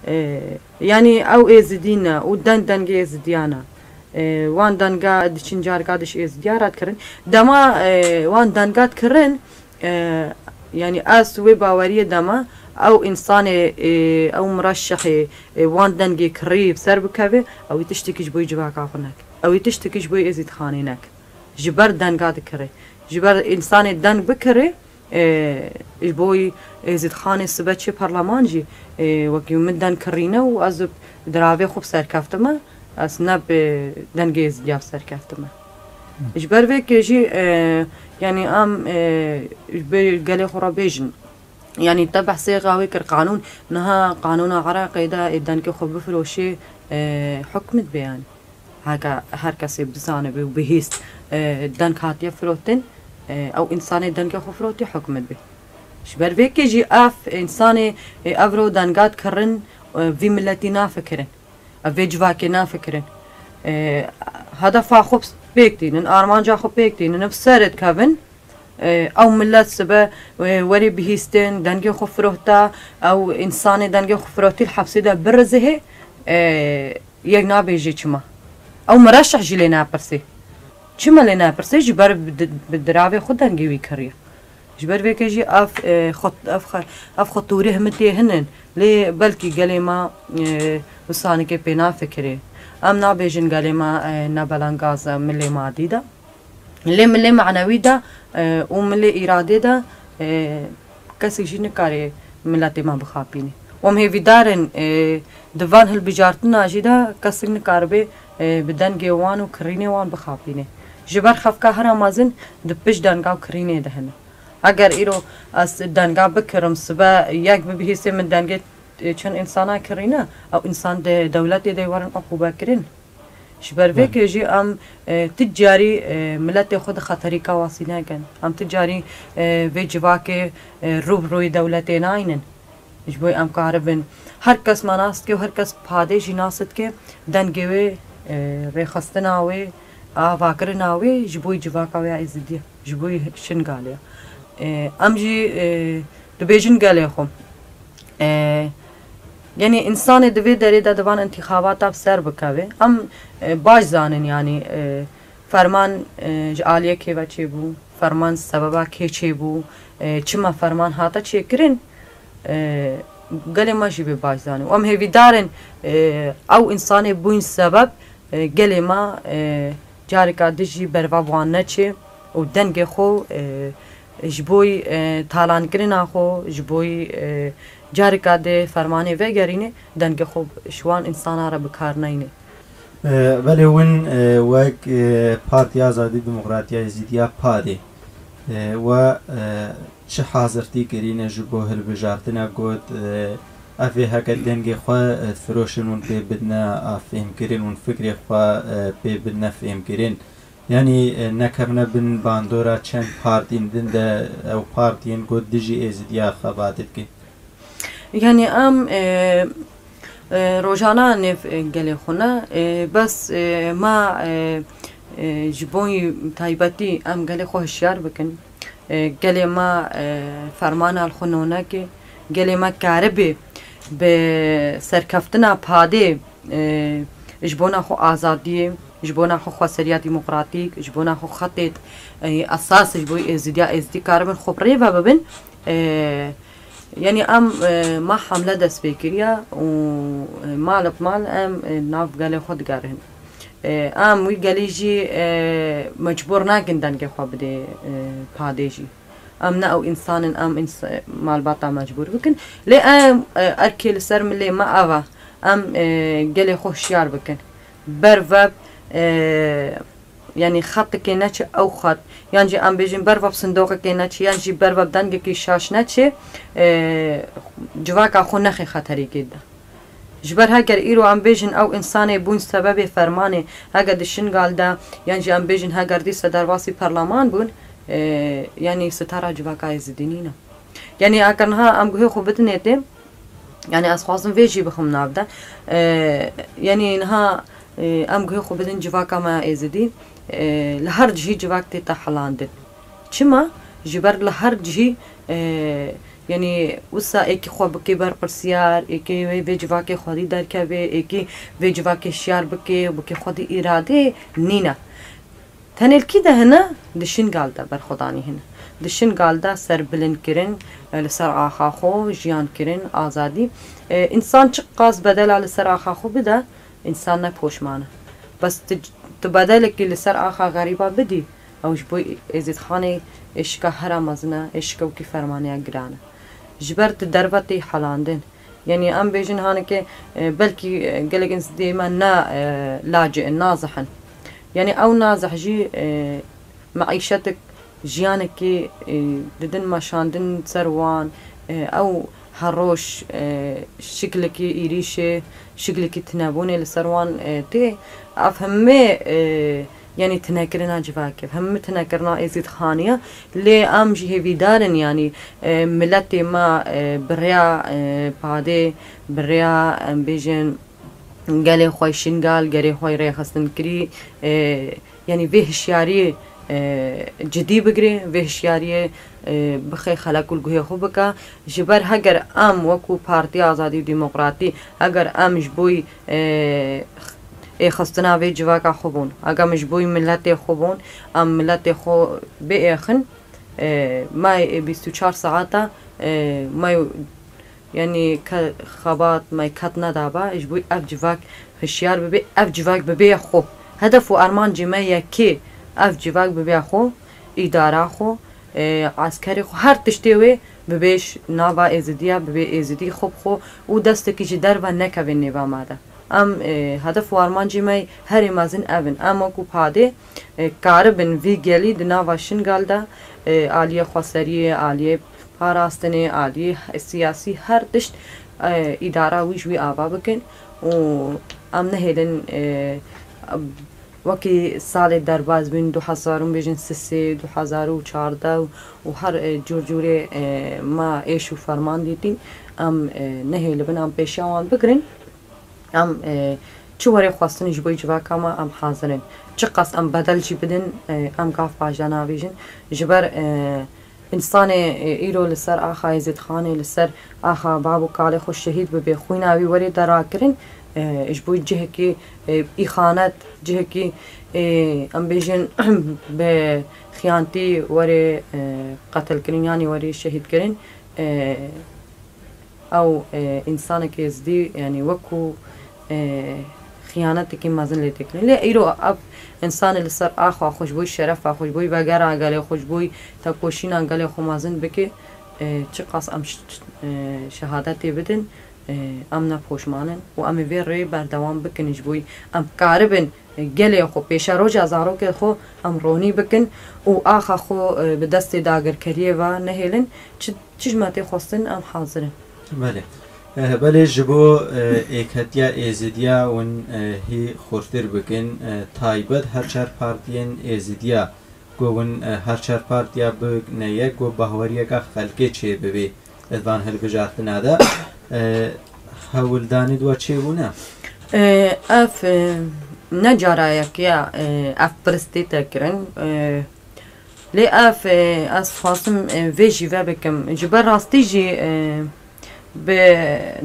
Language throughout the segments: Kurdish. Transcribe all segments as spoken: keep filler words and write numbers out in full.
E, yanî ew êzidî ne û deng dengê êzidiya ne. E, wan denga diçin carika diş êzidiya re dikirin. Dema, e, wan denga dikirin, e, yanî ez wê baweriyê de me, ew însanê, e, ew mireşehê, e, wan dengê kirî bi ser bikeve, ew ê tiştekî ji bo civaka xwe neke. Ew ê tiştekî ji bo Êzîdxanê neke. Ji ber denga dikire. Ji ber însanê deng bikire, e, ji bo Êzîdxanê sibe çê parleman jî, e, wekî min deng kirîne û ez diravê xwe bi ser keftime, ez ne bi dengê Êzîdiya bi ser keftime. Ji ber vê kê jî, e, yanî em, e, ji ber gelê xwe re bêjin. Yanî te behsê xawê kir qanûn, niha qanûna Iraqê de ê dengê xwe bifiroşê, e, hukm dibe yanî. Heke her kesê bizanibe û bihîst, e, deng hatiye firotin, e, ew însanê dengê xwe firotî hukm dibe. Ji ber vê kê jî ev însanê, e, evro denga dikirin, e, vî miletî nafikirin. Ev vê civakê nafikirin. E, hedefa xwe pêk tînin, armanca xwe pêk tînin, bi ser dikevin. E, ew milet sibe, e, werê bihîstin, dengê xwe firohta, ew însanê dengê xwe firotî li hepsê de birizihê, e, yek nabêjê çima. Ew mireşeh jî lê napirsê. Çima lê napirsê? Ji ber bi di-, bi diravê xwe dengê wî kiriye. Ji ber vê kê jî ev, e, xwe, ev xe-, ev xwe tûrî himî tê hinin. Lê belkî gelê me, e, wisa nikê pê nafikirê. Em nabêjin gelê me, e, ne belengaz e, milê madî de. Lê milê manewî de, e, û milê îradê de, e, kesek jî nikare miletê me bixapîne. Û em hêvîdar in, e, di van hilbijartina jî de kesek nikaribe, e, bi dengê wan û kirînê wan bixapîne. Ji ber xefka hera mezin di pişt denga û kirînê de hene. Eger îro ez denga bikirim, sibe yek bibihîsê min dengê, e, çend însana kirîne, ew însan di dewletê de werin uqûbe kirin. Ji ber vê Belê. kê jî em, e, ti carî, e, miletê xwe di xeterîka wasî nekin. Em ti carî, e, vê civakê, e, rû bi rûyê dewletê naynin. Ji bo em karibin. Her kes me nas dike û her kes padê jî nas dike, dengê wê, e, rêxistina wê, avakirina wê ji bo civaka wê ya Êzidî ye. Ji bo Şingalê ye. E, em jî, e, dibêjin gelê xwe. E, yanî însanê di vê derê de di van întîxabata bi ser bikeve. Em, e, baş zanin, yanî, e, ferman, e, ji aliyê kê ve çêbû, ferman sebeba kê çêbû, e, çima ferman hate çêkirin, e, gelê me jî vê baş zanin. Û em hêvîdar in, e, ew însanê bûn sebeb, e, gelê me, e, careka din jî berva wan neçê û dengê xwe, e, ji bo, e, talankirina xwe, ji bo, e, careka din fermanê vegerîne, dengê xwe ji wan însana re bi kar neyne. E, belê hûn, e, wek, e, Partiya Azadî Demokratiya Êzîdiya PADê, e, we, e, çi hazirtî kirîne ji bo hilbijartina got, e, ev ê heke dengê xwe, e, firoşin hûn pê bidine, a, fêhmkirin hûn fikrê xwe, e, pê bidine fêhmkirin. Yanî, e, nekevne bin bandora çend partiyên din de ew partiyên got dijî Êzidiya xebatê dikin. Yanî em, e, e, rojana nêv, e, gelê xwe ne, e, bes, e, ma, e, e, ji bo taybetî em gelê xwe hişyar bikin. E, gelê me, e, fermana li xwe nonekê, gelê me karibe bi serkeftina PADê, e, ji bona xwe azadiyê, ji bona xwe xweseriya demokratîk, ji bona xwe xetê, e, esas ji bo Êzidiya, Êzidî karibin xwe bi rê ve bibin. E, yanî em, e, ma hemle dest pê kiriye û, e, mal bi mal em, e, nav gelê xwe digerin. E, em wî gelî jî, e, mecbûr nakin dengê xwe bidê, e, PADê jî. Em ne ew însan in, em îns-, malbata mecbûr bikin. Lê em, e, erkê li ser milê me ev e. Em, e, gelê xwe hişyar bikin. Ber ve, e, yanî xetikê neçe ew xet. Yan jî em bêjin ber ve bi sindoqekê neçe, yan jî ber ve bi dengekî şaş neçe, e, civaka xwe nexê xeterîkê de. Ji ber heger îro em bêjin ew însanê bûn sebebê fermanê, heger di Şingal de, yan jî em bêjin heger dîsa derbasî perleman bûn, e, yanî sitara civaka Êzidî nîne. Yanî eger niha em guhê xwe bidinê tê, yanî ez xwazim vê jî bixim nav de. E, yanî niha, e, em guhê xwe bidin civaka me ya Êzidî, e, li her cihî civak tête helandin. Çima? Ji ber li her cihî, e, Yanî wisa êkî xwe bikê berpirsiyar, êkî wê vê civakê xwedî derkeve, êkî vê civakê şiyar bikê, bikê xwedî îradê nîne. Tenêlkî de hene, di Şingal de berxwedanî hene. Di Şingal de serbilind kirin, e, li ser axa xwe jiyan kirin, azadî. E, însan çiqas bedela li ser axa xwe bide, însan ne poşman e. Bes tu, tu bedelekî li ser axa xerîba bidî, ew ji bo Êzîdxanê êşika hera mezin e, êşika wekî fermaneya giran e. Ji ber tu derve tê helandin. Yanî em bêjin haneke, e, belkî, e, gelek êzidiyê me ne, e, lacê in, nazih in. Yanî ew nazih jî, e, meîşetek, jiyanekî, e, didin meşandin ser wan, e, ew her roj, e, şiklekî êrîşê, şiklekî tunebûnê li ser wan, e, tê. Ev hemê, e, yanî tunekirina civakê, hemî tunekirina Êzîdxanî ye. Lê em jî hêvîdar in, yanî, e, miletê me, e, bi rêya, e, padê, bi rêya, em bêjin, gelê xwe Şingal, gelê xwe rêxistinkirî, e, yanî vê hişyariyê, e, cidî bigire, vê hişyariyê, e, bixe xelek û li guhê xwe bike. Ji ber heger em wekû Partiya Azadî û Demokratî, heger em ji bo, e, êxistina vê civaka xwe bûn, heger em ji bo miletê xwe bûn, em miletê xwe biêxin, e, me bîst û çar saeta, e, me Yanî ke xebat me ket nedaba, ji bo ev civak hişyar bibe, ev civak bibe ya xwe. Hedef û armancê me yekê ev civak bibe ya xwe, îdara xwe, e, eskerê xwe, her tiştê wê bibe ji nava Êzidiya, bibe Êzidî xwe bi xwe û destekî ji derve nekeve nêva me de. Em, e, hedef û armancê me herî mezin ev in. Em wekû padê, e, karibin vî gelî di nava Şingal de, e, aliyê xweseriyê, aliyê parastinê, aliyê siyasî, her tişt, e, îdara wî ji wî ava bikin û em nehêlin, e, wekî salê derbas bûn, du hezar û bêjin sisê, du hezar û çardeh û her, e, cûr cûrê, e, me êş û ferman dîtîn, em, e, nehêlibin, em pêşiya wan bigirin. Em, e, çi were xwestin ji bo civaka me em hazir in. Çiqas em bedel jî bidin, e, em gav paşda navêjin. Ji ber, e, însanê, e, îro li ser axa Êzîdxanê, li ser axa bab û kalê xwe şehîd bibe, xwîna wî were derakirin, e, ji bo cihekî, e, îxanet, cihekî, e, em bêjin bi xiyantî were, e, qetilkirin, yanî were şehîdkirin, e, Ew, e, însanekî êzdî, yanî wekû, e, xiyanetekî mezin lê tê kirin. Lê îro ev însanê li ser axa xwe, ji bo şerefa xwe, ji bo vegera gelê xwe, ji bo tekoşîna gelê xwe mezin bike, e, çiqas em ş-, e, şehadetê bidin, e, em ne poşman in û em ê vê rê berdewam bikin, ji bo em karibin gelê xwe, pêşeroja zarokê xwe em ronî bikin û axa xwe, e, bi destê dagirkeriyê ve nehêlin. Çi, çi ji me tê xwestin, em hazir in. Belê. Eh, belê ji bo, eh, êketiya Êzidiya hûn, eh, hî xurtir bikin, eh, taybet her çar partiyên Êzidiya ku hûn, eh, her çar partiya bigine yek ku bahweriyeka xelkê çêbibê. Di van hilbijartina de, e, hewldanê di we çêbûne? E, ev, e, ne cara yekê ye, e, ev pirs tête kirin. E, lê ev, e, ez dixwazim, e, vê jî vebikim. Ji ber rastî jî, e, bi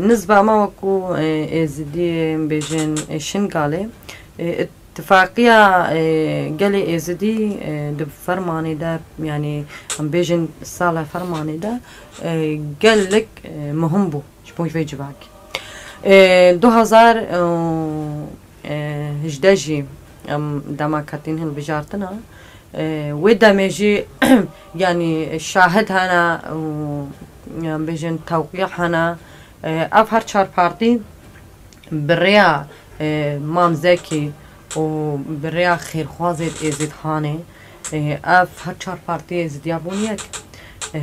nizba me wekû, e, Êzidiyê, bêjin, e, Şingalê, e, Tifaqiya, e, gelê Êzidî, e, di fermanê de, yanî em bêjin sala fermanê de, e, gelek, e, muhim bû ji bo vê civakê. E, du hezar, e, hejdeh jî em dema ketîn hilbijartina, e, wê demê jî yanî şahid hene û em bêjin tewqî hene. E, ev her çar partî bi rêya, e, Mam Zekî û bi rêya xêrxwazê Êzîdxanê, e, ev her çar partiyê Êzîdiya bûn yek. E,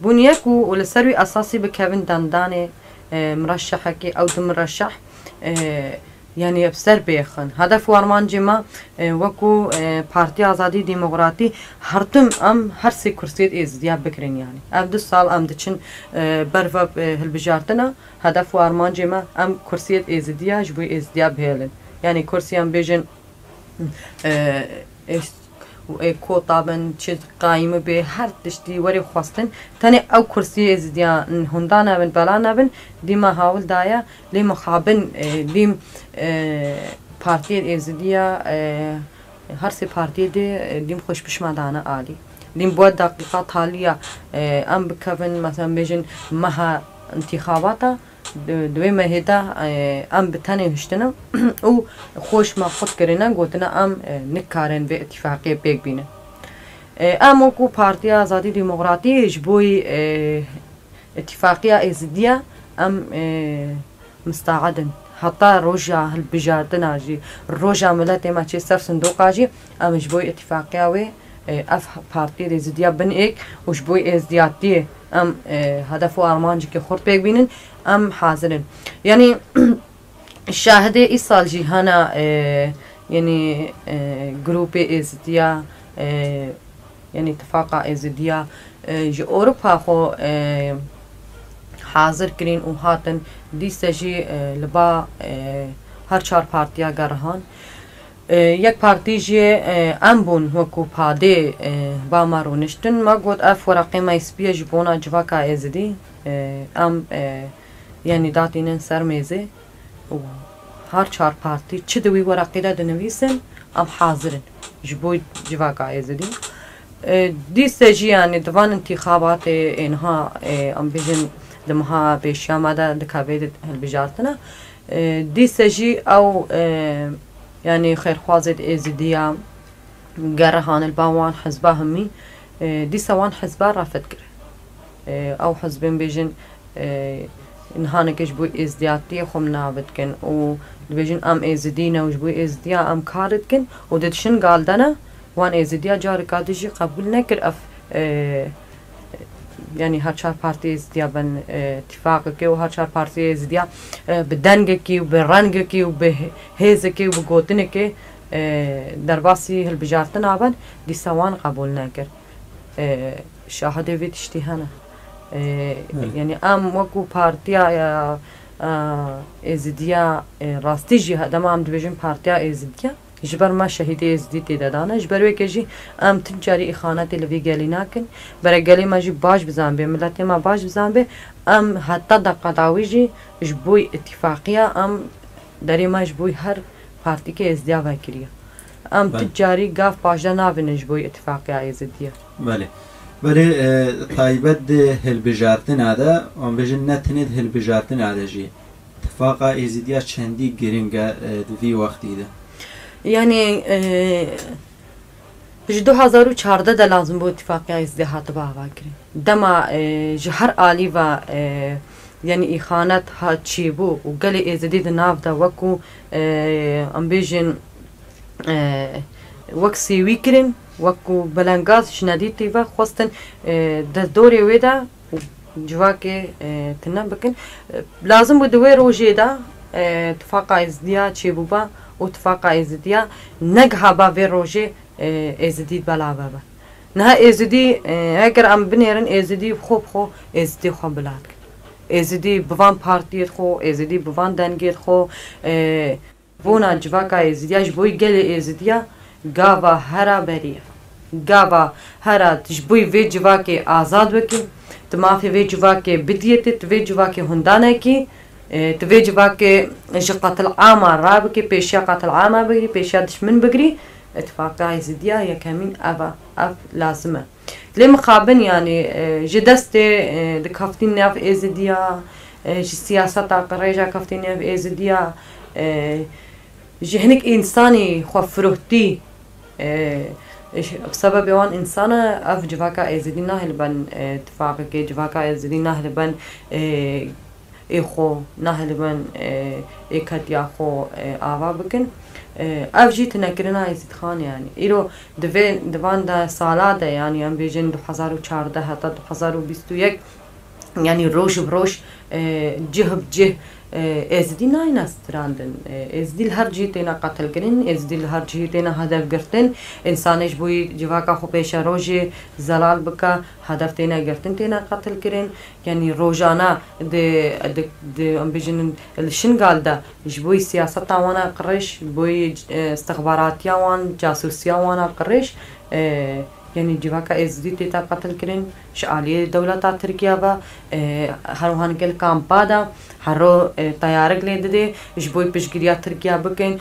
bûn yek û, û li ser wî esasî bi Kevin Dendanê, e, mireşehekî, ew du mireşeh, e, yanî bi ser bêxin. Hedef û armancê me, e, wekû, e, Partiya Azadî Demokratî her tim em her sê kursiyê Êzîdiya bigirin yanî. Ev du sal em diçin, e, berve, e, hilbijartina. Hedef û armancê me, em kursiyê Êzidiya ji bo Êzidiya bihêlin. Yanî kursî em bêjin, e, êş-, û ê kota bin, çi qayîmî bê, her tiştî werê xwestin. Tenê ew kursiyê êzidiya hunda nebin, bela nebin, dîma hawil daye. Lê mixabin, e, dîm, e, partiyê êzidiya, e, her sê partiyê de, e, dîm xweş pişma dane alî. Dîm bu deqîqa taliya, e, em bikevin, mesela bêjin meha întîxabata, di, di wê mehê de, e, em bi tenê hiştine û xweş me xurt kirine, gotine em, e, nikarin vê îtîfaqiyê pêk bînin. E, em wekû Partiya Azadî Demokratî ji bo, e, îtîfaqiya êzidiya em, e, mistaed in. Heta roja hilbijartina jî, roja miletê me çê ser sindoqa jî, em ji bo îtîfaqiya wê, e, ev partiyê êzidiya bin êk û ji bo êzidiyatiyê em, e, hedef û armancekê xurt pêk bînin, em hazir in. Yanî şahidê îsal jî hene, e, yanî, e, grûpê êzidiya, e, yanî tifaqa êzidiya, e, ji Ewropa xwe, e, hazir kirîn û hatin dîse jî, e, li ba, e, her çar partiya gerihan. E, yek partî jî, e, em bûn wekû padê, e, ba me rûniştin. Me got ev wereqê me spî ye ji bona civaka êzidî. E, em, e, yanî datînin ser mêzê û her çar partî çi di wî wereqê de dinivîsin, em hazir in ji bo civaka êzidî. E, dîse jî, yanî di van întîxabatê ê niha, e, em bêjin di meha pêşiya me de dikeve di hilbijartina. E, dîse jî ew, e, yanî xêrxwazê di êzidiya gerihan li ba wan hizba hemî, e, dîsa wan hizba refet kir. E, ew hizbên bêjin, e, nihaneke ji bo êzdiyatiyê xwe min navê dikin û dibêjin em êzidî ne û ji bo êzidiya em kar dikin û didişin galdene wan êzidiya carika din jî qebûl nekir ev, e, yanî her çar partiyê êzidiya bin, e, tifaqekê û her çar partiyê êzidiya, e, bi dengekî û bi rengekî û bi hêzekê û bi gotinekê, e, derbasî hilbijartina bin, dîsa wan qebûl nekir. E, şahidê vê tiştî hene. E, Belê. Yanî em wekû partiya, e, e, êzidiya, e, rastî jî dema em dibêjin partiya êzidiya, ji ber me şehîdê êzidî tê de dane. Ji ber wê ke jî em tu carî îxanetê li vî gelî nakin. Bere gelê me jî baş bizanbê, miletê me baş bizanbê. Em heta deqa dawî jî ji bo îtîfaqiya em derê me ji bo her partîkê êzidiya vekiriye. Em Belê. Tu carî gav paşde navînin ji bo îtîfaqiya êzidiye. Belê. Belê, e, taybet di hilbijartina de, em bêjin ne tenê di hilbijartina de jî, tifaqa êzidiya çendî giring e, e, di vî wextî de. Yanî, e, ji du hazar û çardeh de lazim bû îtifaqiya êzidî hatiba avakirin. Dema, e, ji her alî ve, e, yanî îxanet hat çêbû û gelê êzidî di nav de wekû, e, em bêjin, e, wek sêwî kirin, wekû belengaz ji nedîtî ve xwestin, e, di dorê wê de û civakê, e, tune bikin. E, lazim bû di wê rojê de, e, tifaqa êzidiya çêbûba û tifaqa êzidiya negihaba vê rojê, e, êzidî belav be. Niha êzidî, e, eger em binêrin êzidî xwe bi xwe, êzidî xwe bila dikin. Êzidî bi van partiyê xwe, êzidî bi van dengê xwe, e, bona civaka êzidiya, ji bo gelê êzidiya gava hera berî ye. Gava hera tu ji bo vê civakê azad bikî, tu mafê vê civakê bidiyê, tu, tu vê civakê hunda nekî, e, tu vê civakê ji qetil ama rabikî, pêşiya qetil ama bigirî, pêşiya dişmin bigirî, îtifaqa êzidiya yekemîn ev e, ev lazim e. Lê mixabin, yanî, e, ji destê, e, dikeftî nav êzidiya, e, ji siyaseta qirêja keftî nav êzidiya, e, ji hinek însanî xwe firohtî, e, ji, bi sebebê wan însana ev civaka êzidî nahêlibin, e, tifaqekê, civaka êzidî nahêlibin, e, ê xwe, nahêlibin, e, êketiya xwe, e, ava bikin. E, ev jî tunekirina Êzîdxan e, yanî. Îro di vê, di van de sala de, yanî em bêjin du hezar û çardeh heta du hezar û bîst û yek, yanî roj bi roj, e, cih bi cih, Êzidî nayêne strandin. Êzidî li her cihî têne qetilkirin, Êzidî li her cihî têne hedef girtin. Însanê ji bo yî civaka xwe pêşerojê zelal bike, hedef têne girtin, têne qetilkirin. Yanî rojane di, di, di, em bêjin li Şingal de ji bo yî siyaseta wan a qirêj, ji bo yî, e, istixbaratiya wan, casûsiya wan a qirêj, e, yanî civaka Êzidî tête qetilkirin ji aliyê dewleta Tirkiye ve, e, her wiha li kampa de hero, e, teyarik lê didê ji bo piştgiriya Tirkiye bikin.